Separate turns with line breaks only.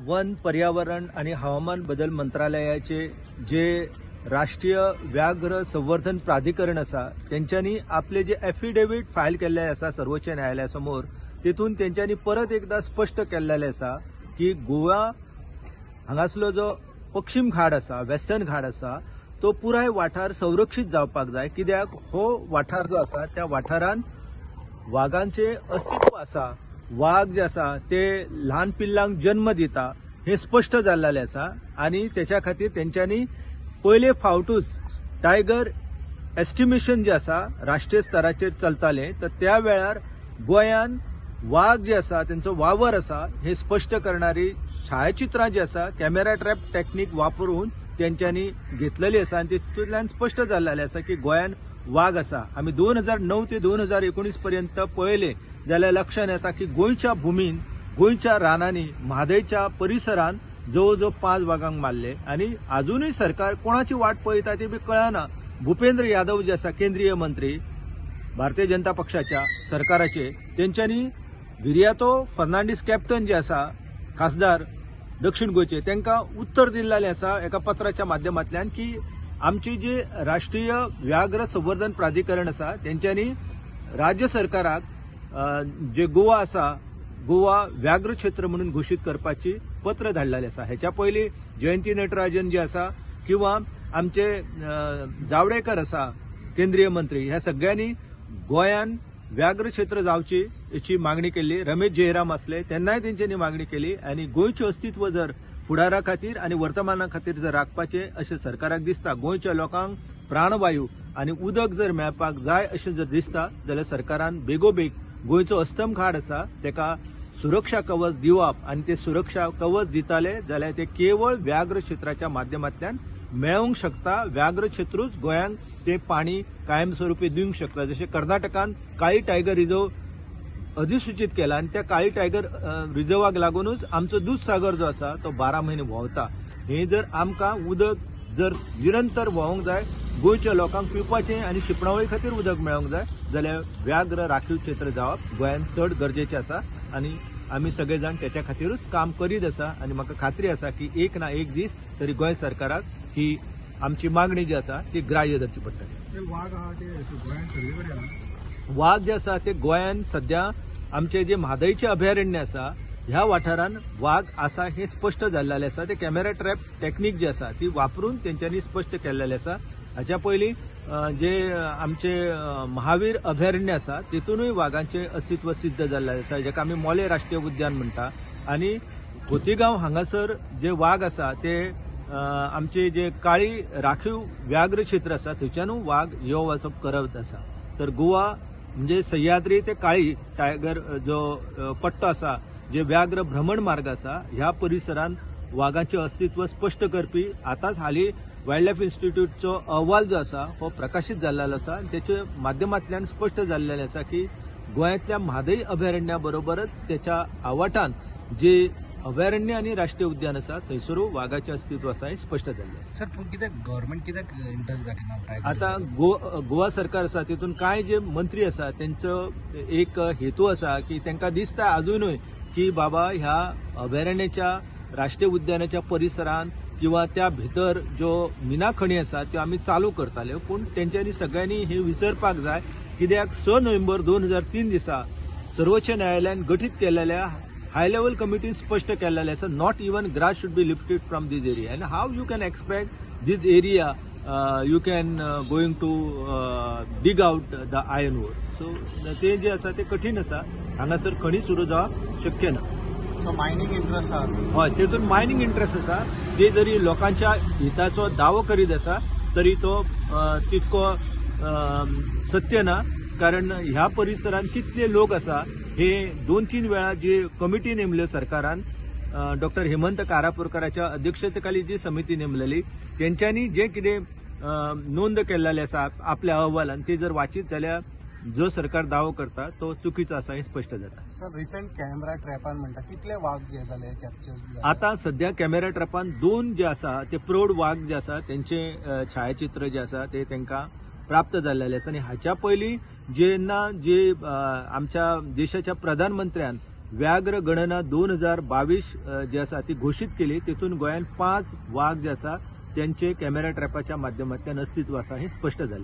One पर्यावरण आणि हवामान बदल मंत्रालयाचे जे राष्ट्रीय व्याघ्र संवर्धन प्राधिकरण आसा तेंच्यांनी आपले जे एफिडेवीट फायल केल्ले आसा सर्वोच्च न्यायालया समोर, तेतून तेंच्यांनी परत एकदा स्पष्ट केल्लेले आसा की गोवा हांगासलो जो पश्चिम घाट आसा, वेस्टर्न घाट आसा, तो पुराय वाठार संरक्षीत जावपाक जाय. कित्याक हो वाठार जो आसा त्या वाठारान वागांचे अस्तित्व आसा, वाग जे आसा ते ल्हान पिल्लांक जन्म दिता हे स्पष्ट जाल्लेले आसा आनी तेच्या खातीर तेंच्यांनी पयले फावटूच टायगर एस्टिमेशन जे आसा राष्ट्रीय स्तराचेर चलताले, तर त्या वेळार गोंयान वाग जे आसा तेंचो वावर आसा हे स्पष्ट करणारी छायाचित्रां जी आसा कॅमेरा ट्रॅप टेक्नीक वापरून तेंच्यांनी घेतलेली आसा आनी तितूंतल्यान स्पष्ट जाल्लेलें आसा की गोंयान वाग आसा. आमी 2009 ते 2019 पर्यंत पळयलें जाल्यार लक्षात येता की गोंयच्या भुमीन, गोंयच्या रानांनी, म्हादयच्या परिसरान जवळ जवळ 5 वागांक मारले आनी आजुनूय सरकार कोणाची वाट पळयता ती बी कळना. भुपेंद्र यादव जे आसा केंद्रीय मंत्री भारतीय जनता पक्षाच्या सरकाराचे, तेंच्यांनी विरियातो फर्नांडीस कॅप्टन जे आसा खासदार दक्षिण गोंयचे तांकां उत्तर दिल्लें आसा एका पत्राच्या माध्यमांतल्यान की आमची जी राष्ट्रीय व्याघ्र संवर्धन प्राधिकरण आसा तेंच्यांनी राज्य सरकाराक जे गोवा आसा गोवा व्याघ्र क्षेत्र म्हणून घोशीत करपाची पत्र धाडलेलें आसा. हेच्या पयलीं जयंती नटराजन जे आसा किंवा आमचे जावडेकर आसा केंद्रीय मंत्री, ह्या सगळ्यांनी गोंयान व्याघ्र क्षेत्र जावची हेची मागणी केल्ली. रमेश जयराम आसले तेन्नाय तेंच्यांनी मागणी केली आनी गोंयचें अस्तित्व जर फुडारा खातीर आनी वर्तमाना खातीर जर राखपाचें अशें सरकाराक दिसता, गोंयच्या लोकांक प्राणवायू आनी उदक जर मेळपाक जाय अशें जर दिसता जाल्यार सरकारान बेगोबेग गोंयचो अस्तम घाट आसा तेका सुरक्षा कवच दिवप आनी ते सुरक्षा कवच दिताले जाल्यार ते केवळ व्याघ्र क्षेत्राच्या माध्यमांतल्यान मेळोवंक शकता. व्याघ्र क्षेत्रूच गोंयांक ते पाणी कायमस्वरूपी दिवंक शकता. जशें कर्नाटकान काळी टायगर रिजर्व अधिसूचित केला आनी त्या काळी टायगर रिजर्वाक लागूनच आमचो दूधसागर जो आसा तो 12 म्हयने व्हांवता. हे जर आमकां उदक जर निरंतर व्हांवंक जाय, गोंयच्या लोकांक पिवपाचें आनी शिंपणावळी खातीर उदक मेळोवंक जाय जाल्यार व्याघ्र राखीव क्षेत्र जावप गोंयांत चड गरजेचें आसा आनी आमी सगळे जाण तेच्या खातीरूच काम करीत आसा आनी म्हाका खात्री आसा की एक ना एक दीस तरी गोंय सरकाराक ही आमची मागणी जी आसा ती ग्राह्य धरची पडटली.
वाग आहा ते गोंयांत सगळे कडेन
वाग जे आसा ते गोंयांत सद्या आमचे जे म्हादयचे अभयारण्य आसा ह्या वाठारान वाग आसा हे स्पष्ट जाल्लेलें आसा. ते कॅमेरा ट्रॅप टेक्नीक जी आसा ती वापरून तेंच्यांनी स्पष्ट केल्लेलें आसा. हाच्या पयलीं जे आमचे महावीर अभयारण्य आसा तेतूनय वागांचें अस्तित्व सिद्ध जाल्लें आसा, जेका आमी मोले राष्ट्रीय उद्यान म्हणटा. आनी खोतीगांव हांगासर जे वाग आसा ते आमचे जे काळी राखीव व्याघ्र क्षेत्र आसा थंयच्यानूय वाग यो वचप करत आसा. तर गोवा म्हणजे सह्याद्री ते काळी टायगर जो पट्टो आसा, जे व्याघ्र भ्रमण मार्ग आसा, ह्या परिसरान वागांचें अस्तित्व स्पष्ट करपी आतांच हालीं वायल्ड लायफ इन्स्टिट्यूटचो अहवाल जो आसा हो प्रकाशीत जाल्लो आसा आनी तेच्या माध्यमांतल्यान स्पष्ट जाल्लेलें आसा की गोंयांतल्या म्हादय अभयारण्या बरोबरच तेच्या आवाठान जे अभयारण्य आनी राष्ट्रीय उद्यान आसा थंयसरूय वागाचें अस्तित्व आसा हें स्पष्ट जाल्लें आसा.
सर, पूण कित्याक गव्हर्मेंट कित्याक इंट्रस्ट दाखयना?
आतां गोवा सरकार आसा तितून कांय जे मंत्री आसा तेंचो एक हेतू आसा की तांकां दिसता आजुनूय की बाबा ह्या अभयारण्याच्या राष्ट्रीय उद्यानाच्या परिसरान किंवा त्या भितर ज्यो मिना खणी आसा त्यो आमी चालू करताले, पूण तेंच्यांनी सगळ्यांनी हे विसरपाक जाय. कित्याक 6 नोव्हेंबर 2003 दिसा सर्वोच्च न्यायालयान गठीत केलेल्या हाय लेवल कमिटीन स्पष्ट केल्लेलें आसा, not even grass should be lifted from this area and how you can expect this area you can going to dig out the iron ore. So ते जे आसा ते कठीण आसा, हांगासर खणी सुरू जावप शक्य ना.
सो मायनिंग इंट्रस्ट आसा?
हय, तेतून मायनिंग इंट्रस्ट आसा. ते जरी लोकांच्या हिताचो दावो करीत आसा तरी तो तितको सत्य ना, कारण ह्या परिसरान कितले लोक आसा हे 2-3 वेळा जी कमिटी नेमल्यो सरकारान, डॉक्टर हेमंत कारापूरकराच्या अध्यक्षतेखाली जी समिती नेमलेली तेंच्यांनी जे कितें नोंद केल्लेले आसा आपल्या अहवालान ते जर वाचीत जाल्यार जो सरकार दावो करता तो चुकीचो आसा हें स्पष्ट जाता.
सर, रिसंट कॅमेरा ट्रॅपान म्हणटा कितले वाग हे जाले कॅप्चर?
आतां सद्या कॅमेरा ट्रॅपान 2 जे आसा ते प्रौढ वाग जे आसा तेंचे छायाचित्र जे आसा ते तांकां प्राप्त जाल्लेले आसा. आनी हाच्या पयलीं जेन्ना जे आमच्या देशाच्या प्रधानमंत्र्यान व्याघ्र गणना 2022 जी आसा ती घोशीत केली. तेतून गोंयांत 5 वाग जे आसा त्यांचे कॅमेरा ट्रॅपाच्या माध्यमांतल्यान अस्तित्व आसा हें स्पश्ट जालें.